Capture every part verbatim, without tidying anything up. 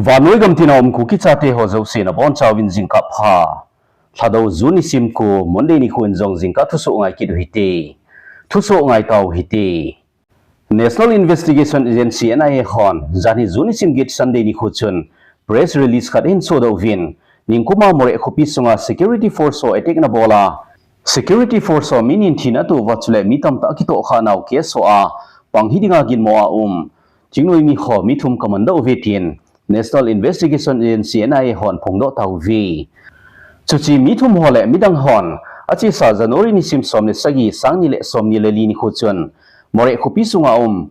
Vannoi gamtina um Kuki chate ho jouse nabonchauvin jingkah pha. Lhadou June nisim ko Monday nikho in jong jingkah thusoh ngai kit u hite. Thusoh ngai tau hite. National Investigation Agency, N I A, hon janhi June nisim get Sunday nikho chun press release khat ahin sodoh uvin, ningkuma Moreh khopi sunga security force ho attack anabol a, security force ho mi ni thina atoh uva, chule mi tamtah akitohkhah nau case ho a pang hidinga ginmo a um thingnoimi ho mi thum kamandoh uve tin National Investigation Agency, N I A, hon phongdoh tauve. Chuche mi thum ho le midang hon achesa January nisim som le sagi, sang ni le som ni le li nikho chun Moreh khopi sunga um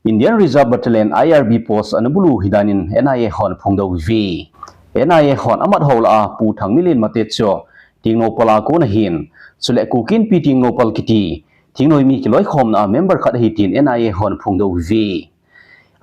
Indian Reserve Battalion, I R B, post anabulu u ahi danin N I A hon phongdoh uve. N I A hon amat hou lah a Pu Thangminlen Mate chu Tengnoupal a kon ahin, chule Kuki Inpi Tengnoupal kiti thingnoimi kiloikhomna a member khat ahi tin N I A hon phongdoh uve.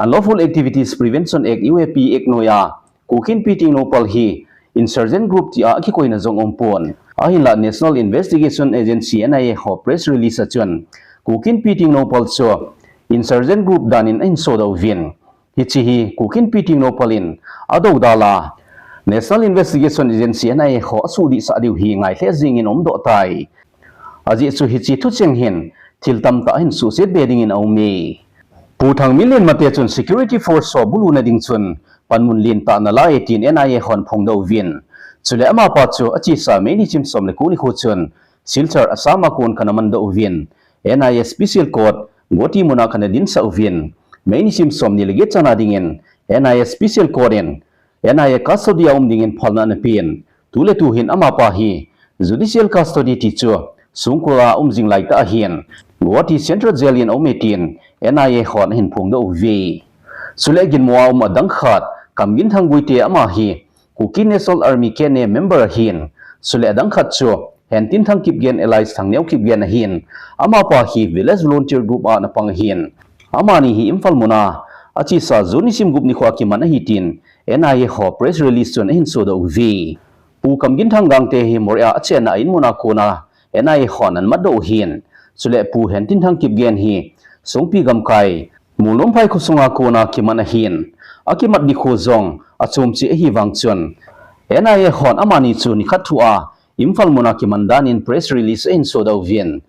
Unlawful Activities Prevention Act, U A P Act noiya Kuki Inpi Tengnoupal hi insurgent group tia akikoina jong umpon. Ahinlah National Investigation Agency, N I A, ho press release a chun Kuki Inpi Tengnoupal chu insurgent group danin ahin sodoh uvin, hiche hi Kuki Inpi Tengnoupal in adoudal a National Investigation Agency, N I A, ho asuhdihsah diu hi ngailheh jengin aumdoh tai. Ajeh chu hiche thucheng hin thil tamtah ahin suhset be dingin aume. Pu Thangminlen Mate chun security force ho buluna ding chun panmun lentah analai e tin N I A hon phongdoh uvin, chule amapa chu achesa May nisim som le ko nikho chun Silchar, Assam a kon khat anamandoh uvin, N I A Special Court Guwahati muna khat anadinsah uvin, May nisim som ni le get chana dingin N I A Special Court in N I A custody a um dingin phalna anapen. Tule tuhin amapa hi judicial custody tichu songkul a aum jing laitah ahin, Guwahati Central Jail in aume tin N I A hon ahin phongdoh uve. Chule ginmo a um adang khat, Kamginthang Guite, ama hi Kuki National Army, K N A, member ahin, chule adang khat chu Hentinthang Kipgen alias Thangneo Kipgen ahin, amapa hi Village Volunteer Group a anapang ahin, amani hi Imphal muna achesa June nisim gup nikho a kiman ahi tin N I A ho press release chun ahin sodoh uve. Pu Kamginthang Gangte hi Moreh a achenna a in muna kona N I A hon anamatdoh u ahin, chule Pu Hentinthang Kipgen hi Songpi gamkai Molnomphai khosunga kona kiman ahin, akimat nikho jong achom cheh ahi vang chun N I A hon amani chu nikhat thua Imphal muna kiman danin press release ahin sodoh uvin,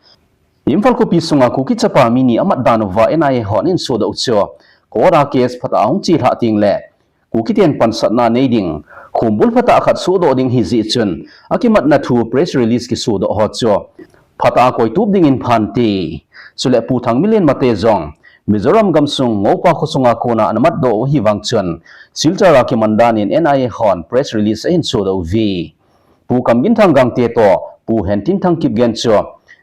Imphal khopi sunga Kuki chapa mi ni amat dan uva N I A hon ahin sodoh u chu court a case phatah a hung chelhah tengle Kuki ten pansatna nei ding, khumbul phatah khat sohdoh ding ahi jeh chun akimatna thu press release kisodoh ho chu phatah a koitup dingin phante. Chule Pu Thangminlen Mate jong Mizoram gamsung Ngoupa khosunga kona anamatdoh u ahi vang chun Silchar a kiman danin N I A hon press release ahin sodoh uve. Pu Kamginthang Gangte toh Pu Hentinthang Kipgen chu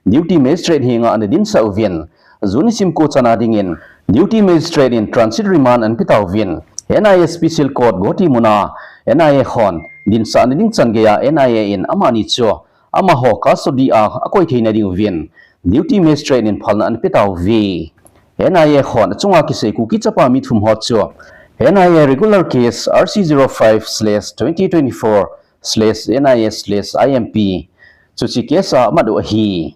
Deputy Magistrate henga anadinsah uvin, June nisim ko chana dingin Deputy Magistrate in transit remand anape tauvin, N I A Special Court Guwahati muna N I A hon dinsahna ding chan geiya N I A in amani chu amaho custody a akoi theina ding uvin Deputy Magistrate in phalna anape tauve. N I A hon achunga kisei Kuki chapa mi thum ho chu N I A regular case R C zero five slash twenty twenty-four slash N I A slash I M P, chuche case a amat u ahi.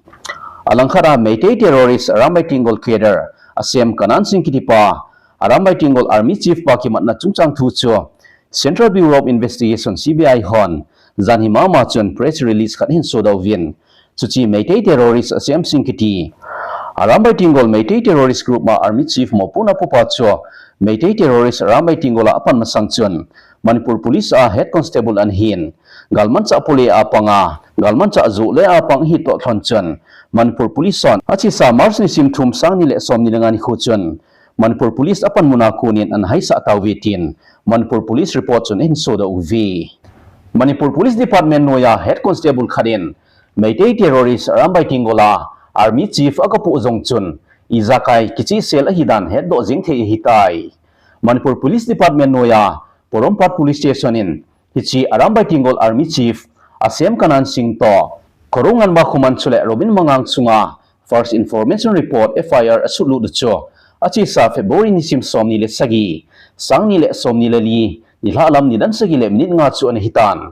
Alangkhat a Meitei terrorist Arambai Tenggol cadre Asem Kanan Singh kitipa, Arambai Tenggol army chief pa kimatna chungchang thu chu Central Bureau of Investigation, C B I, hon janhi mama chun press release khat ahin sodoh uvin, chuche Meitei terrorist Asem Singh kiti Arambai Tenggol Meitei terrorist group a army chief mopohna apupa chu Meitei terrorist Arambai Tenggol a apan masang chun Manipur Police a head constable anahin, galmanchah pole a panga, galmanchah joh le a pang ahi toh lhon chun Manipur Police hon achesa March nisim thum, sang ni le som ni le nga nikho chun Manipur Police apan muna konin anahaisah tauve tin Manipur Police report chun ahin sodoh uve. Manipur Police Department noiya head constable khat in Meitei terrorist Arambai Tenggol a army chief agapoh jong chun ijakai kichehsel ahidan hetdoh jeng thei ahitai. Manipur Police Department noiya Porompat Police Station in hiche Arambai Tenggol army chief Asem Kanan Singh toh Khoronganba Khuman chule Robin Mangang chunga First Information Report, F I R, asutlut u chu achesa February nisim som ni le sagi, sang ni le som ni le li, nilhah lam nidan sagi le minute nga chu anahitan.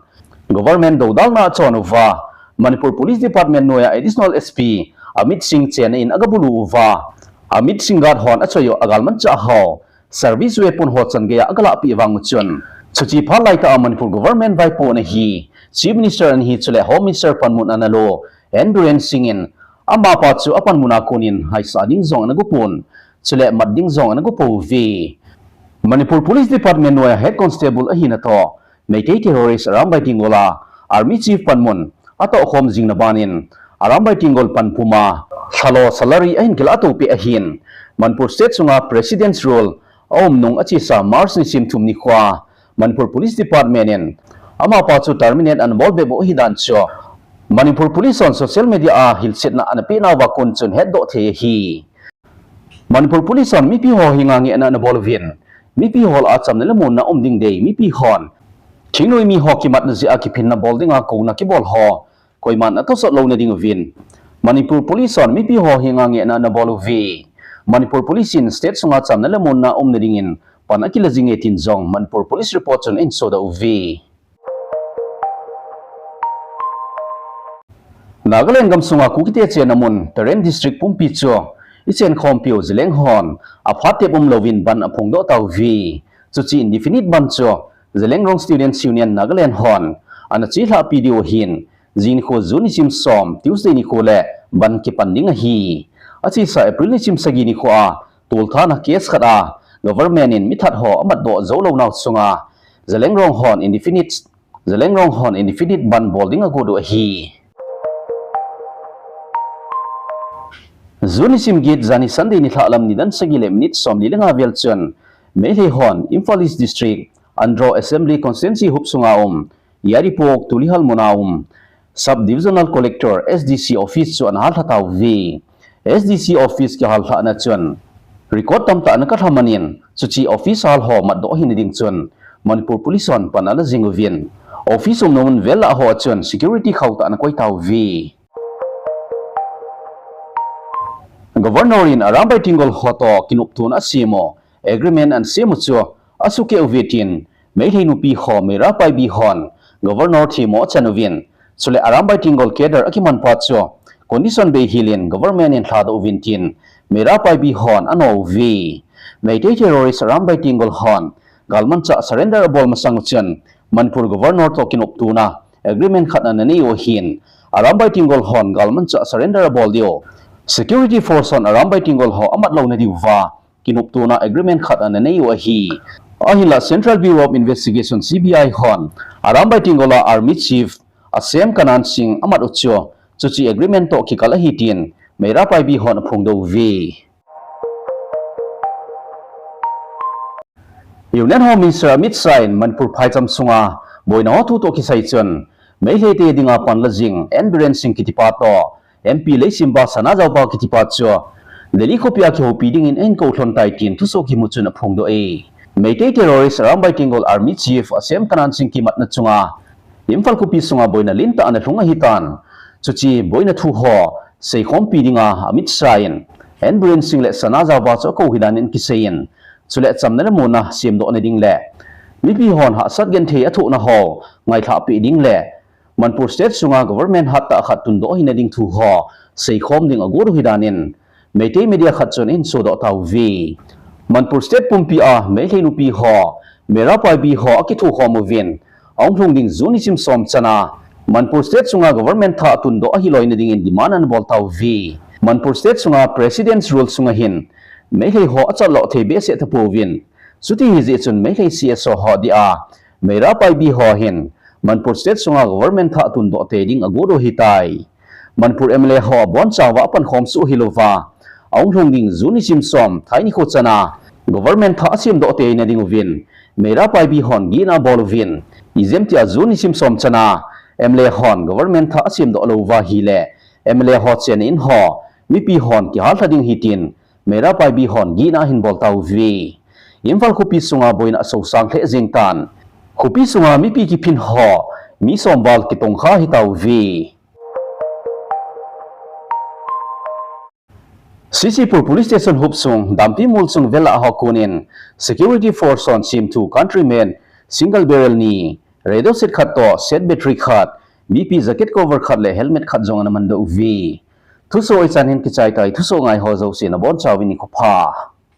Government doudalna achon uva Manipur Police Department noiya Additional S P Amit Singh chenna in agabulu uva, Amit Singh guard hon achoi u agalmanchah ho service weapon ho chan geiya agalahpeh vang u chun Chuche phat laitah a Manipur government vaipohna hi Chief Minister ana hi chule Home Minister panmun ana lo N Biren Singh in amapa chu apanmun a konin haisa ding jong ana gopon, chule mat ding jong ana gopouve. Manipur Police Department noiya Head Constable ahina toh Meitei terrorist Arambai Tenggol a Army Chief panmun atohkhom jing na banin Arambai Tenggol panpuma lhalo salary ahin kilah toh peh ahin, Manipur State sunga President's Rule aum nung achesa March nisim thum nikho a Manipur Police Department in amapa chu terminate ana bol bep u ahi dan chu Manipur Police hon social media a hilchetna ana peh nauva kon chun hetdoh thei ahi. Manipur Police hon mipi ho henga ngehna ana bol uvin, mipi ho lah a chamna le muonna um ding dei, mipi hon thingnoi mi ho kimatna jeh a kiphinna bol dinga kouna kibol ho koiman atohsot louna ding uvin Manipur Police hon mipi ho henga ngehna ana bol uve. Manipur Police in state sunga chamna le muonna umna dingin pan akila jinge tin jong Manipur Police report chun ahin sodoh uve. Nagaland gamsunga Kukite chenna mun Peren District pumpi chu ichenkhompiu Zeliang hon aphat tep umlouvin bandh aphongdoh tauve. Chuche indefinite bandh chu Zeliangrong Students Union Nagaland hon ana chelhahpi diu ahin, jing nikho June nisim som Tuesday nikho le bandh kipan ding ahi. Achesa April nisim sagi nikho a tolthana case khat a government in mithat ho amatdoh jou lou nau chunga Zeliangrong hon indefinite Zeliangrong hon indefinite bandh bol ding agot u ahi. June nisim get jani Sunday nilhah lam nidan sagi le minute somli le nga vel chun Meitei hon Imphal East District Andro Assembly Constituency huop sunga um Yairipok Tulihal muna um Sub Divisional Collector, S D C office chu ana hallha tauve. S D C office kihallhahna chun record tamtah ana kalha manin, chuche office hal ho matdoh ahina ding chun Manipur Police hon pan ala jing uvin, office umna mun vel lah ho a chun security khauhtah ana koi tauve. Governor in Arambai Tenggol ho toh kinoptona asem u agreement ana sem u chu asukeh uve tin Meitei nupi ho Meira Paibi hon Governor themmo achan uvin, chule Arambai Tenggol cadre akimanpa chu condition beihel in government in lhadoh uvin tin Meira Paibi hon ano uve. Meitei terrorist Arambai Tenggol hon galmanchah surrender abol masang u chun Manipur Governor toh kinoptona agreement khat ana nei u ahin, Arambai Tenggol hon galmanchah surrender abol diu, security force hon Arambai Tenggol ho amat louna diuva kinoptona agreement khat ana nei u ahi. Ahinlah Central Bureau of Investigation, C B I hon Arambai Tenggol a Army Chief Asem Kanan Singh amat u chu chuche agreement toh kikal ahi tin Meira Paibi hon aphongdoh uve. Union Home Minister Amit Shah in Manipur phaicham sunga boina ho thu toh kisai chun Meitei te dinga pan la jing N Biren Singh kitipa toh M P Leishemba Sanajaoba kitipa chu Delhi khopia kihoupi dingin ahin kou lhon tai tin thusoh kimu chun aphongdoh e. Meitei terrorist Arambai Tenggol Army Chief Asem Kanan Singh kimatna chunga Imphal khopi sunga boina lentah ana lhung ahitan. Chuche boina thu ho seikhompi dinga Amit Shah in N Biren Singh le Sanajaoba chu akou ahi danin kiseiyin, chule chamna le muonna semdohna ding le mipi hon hahsat genthei athohna ho ngailhah peh ding le Manipur State sunga government hattah khat tundoh ahina ding thu ho seikhom ding agot u ahi danin Meitei media khat chun ahin sodoh tauve. Manipur State pumpi a Meitei nupi ho Meira Paibi ho akithokhom uvin, ahung lhung ding June nisim som chana Manipur State sunga government thah tundoh ahi loina dingin demand ana bol tauve. Manipur State sunga President's Rule sunga hin Meitei ho achat loh thei behseh tapouvin, chuti hijeh chun Meitei C S O ho dia Meira Paibi ho hin Manipur State sunga government thah tundoh tei ding agot u ahitai. Manipur M L A ho abonchauva apankhom soh hilouva, ahung lhung ding June nisim som thai nikho chana government thah asemdoh teina ding uvin Meira Paibi hon gihna abol uvin, ijemtia June nisim som chana M L A hon government thah asemdoh louva ahile M L A ho chenna in ho mipi hon kihallha ding ahi tin Meira Paibi hon gihna ahin bol tauve. Imphal khopi sunga boina asosang lheh jeng tan. Khopi sunga mipi kiphin ho mi som val kitongkha ahi tauve. C C Pur Police Station huop sung, Dampi mol sung vel a ho konin, security force hon semthu country made single barrel ni, radio set khat toh set battery khat, B P jacket cover khat le helmet khat jong ana mandoh uve. Thusoh hichan hin kichai tai, thusoh ngai ho jouse nabonchauvin nikho pha.